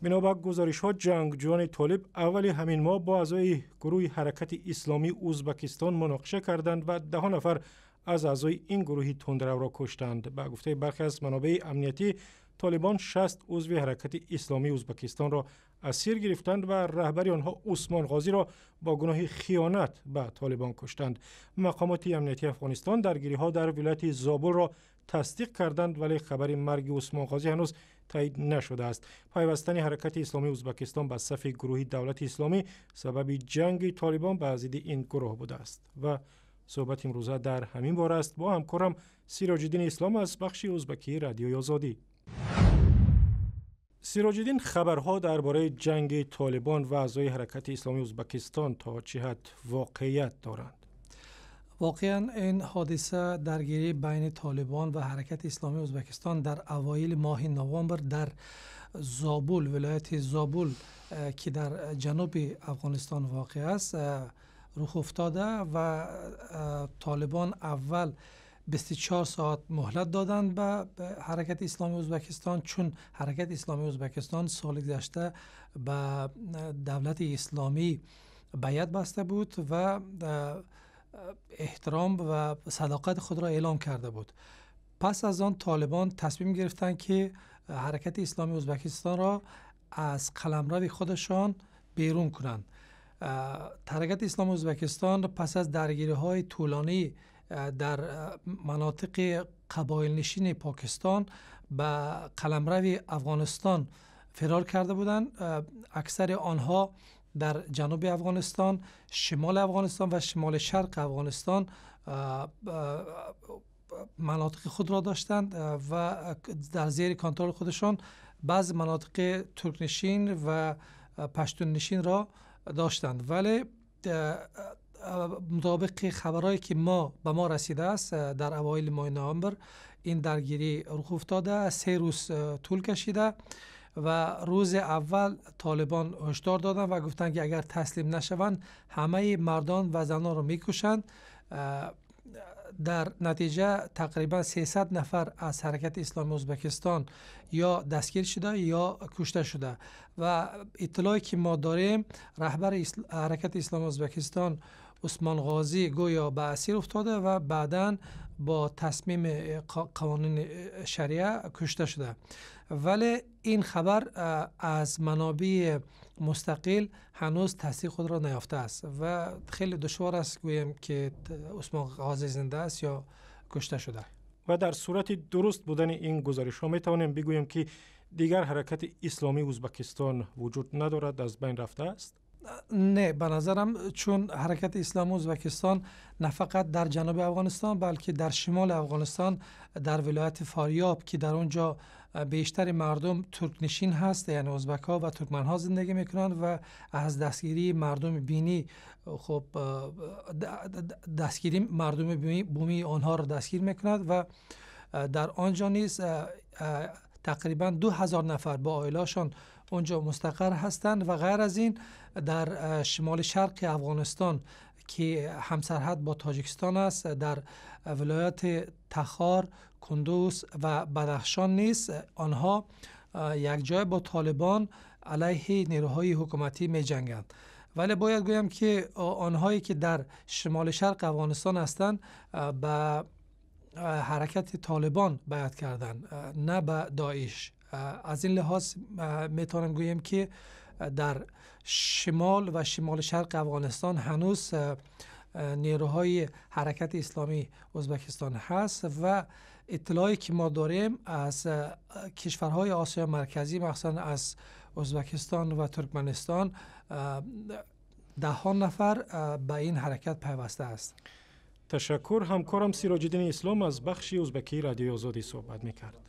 Бино ба гузоришҳо, ҷангҷӯёни толиб аввали ҳамин моҳ бо аъзои гурӯҳи Ҳаракати Исломии Узбакистон муноқиша карданд ва даҳо нафар аз аъзои ин гурӯҳи тундравро куштанд. Ба гуфтаи бархе аз манобеи амниятӣ, толибон 60 узви Ҳаракати Исломии Узбакистонро асир гирифтанд ва раҳбари онҳо Усмон Ғозиро бо гуноҳи хиёнат ба толибон куштанд. Мақомоти амниятии Афғонистон даргириҳо дар вилояти Зобулро тасдиқ карданд, вале хабари марги Усмон Ғозӣ ҳанӯз таъйид нашудааст. Пайвастани Ҳаракати Исломии Узбакистон ба сафи гурӯҳи Давлати Исломӣ сабаби ҷанги толибон ба зидди ин гурӯҳ будааст. Ва суҳбати имрӯза дар ҳамин бора аст бо ҳамкорам Сироҷиддин Ислом аз бахши узбакии Радиои Озодӣ. Сироҷиддин, хабарҳо дар бораи ҷанги толибон ва аъзои Ҳаракати Исломии Узбакистон то чӣ ҳад воқеият доранд? Воқеан, ин ҳодиса, даргирӣ байни толибон ва Ҳаракати Исломии Узбекистон дар авоили моҳи новамбр дар Зобул, вилояти Зобул, ки дар ҷануби Афғонистон воқеъ аст, рух уфтода ва толибон аввал 24 соат муҳлат доданд ба Ҳаракати Исломии Узбекистон, чун Ҳаракати Исломии Узбекистон соли гузашта ба Давлати Исломӣ байъат баста буд ва эҳтиром ва садоқати худро эълом карда буд. Пас аз он толибон тасмим гирифтанд, ки Ҳаракати Исломии Узбекистонро аз қаламрави худашон берун кунанд. Ҳаракати Исломии Узбекистон пас аз даргириҳои тӯлонӣ дар манотиқи қабоилнишини Покистон ба қаламрави Афғонистон фирор карда буданд. Аксари онҳо дар ҷануби Афғонистон, шимоли Афғонистон ва шимоли шарқи Афғонистон манотиқи худро доштанд ва дар зери контроли худашон баъзе манотиқи туркнишин ва паштуннишинро доштанд. Вале мутобиқи хабарҳое ки мо ба мо расидааст, дар авоили моҳи ноябр ин даргирӣ рух уфтода, 3 рӯз тӯл кашида ва рӯзи аввал толибон ҳушдор доданд ва гуфтанд, ки агар таслим нашаванд, ҳамаи мардон ва занонро мекушанд. Дар натиҷа тақрибан 300 нафар аз Ҳаракати Исломии Узбекистон ё дастгир шуда ё кушта шуда. Ва иттилоъе ки мо дорем, раҳбари Ҳаракати Исломии Узбекистон Усмон Ғозӣ гӯё ба асир уфтода ва баъдан бо тасмими қонуни шариа кушта шуда. Вале ин хабар аз манобеи мустақил ҳанӯз тасдиқ худро наёфтааст ва хеле душвор аст гӯем, ки Усмон Ғозӣ зинда аст ё кушта шуда. Ва дар сурати дуруст будани ин гузоришҳо метавонем бигӯем, ки дигар Ҳаракати Исломии Узбекистон вуҷуд надорад, аз байн рафтааст? Не, ба назарам, чун Ҳаракати Исломии Узбекистон на фақат дар ҷануби Афғонистон, балки дар шимоли Афғонистон, дар вилояти Фарёб, ки дар он ҷо бештари мардум туркнишин ҳаст, яъне узбакҳо ва туркманҳо зиндагӣ мекунанд ва аз дастгирии мардуми бинӣ, хуб, дастгирии мардуми бумии онҳоро дастгир мекунад ва дар он ҷо низ тақрибан 2000 нафар бо оилаашон онҷо мустақар ҳастанд. Ва ғайр аз ин, дар шимоли шарқи Афғонистон, ки ҳамсарҳад бо Тоҷикистон аст, дар вилояти Тахор, Кундуз ва Бадахшон низ онҳо якҷоя бо толибон алайҳи нерӯҳои ҳукуматӣ меҷанганд. Вале бояд гӯям, ки онҳое ки дар шимоли шарқи Афғонистон ҳастанд, ба ҳаракати толибон байъат карданд, на ба Доиш. Аз ин лиҳоз метавонем гӯем, ки дар шимол ва шимоли шарқи Афғонистон ҳанӯз нерӯҳои Ҳаракати Исломии Узбекистон ҳаст. Ва иттилоъе ки мо дорем аз кишварҳои Осиёи Марказӣ, махсусан аз Узбекистон ва Туркманистон, даҳҳо нафар ба ин ҳаракат пайвастааст. Ташаккур. Ҳамкорам Сироҷиддини Ислом аз бахши узбакии Радиои Озодӣ суҳбат мекард.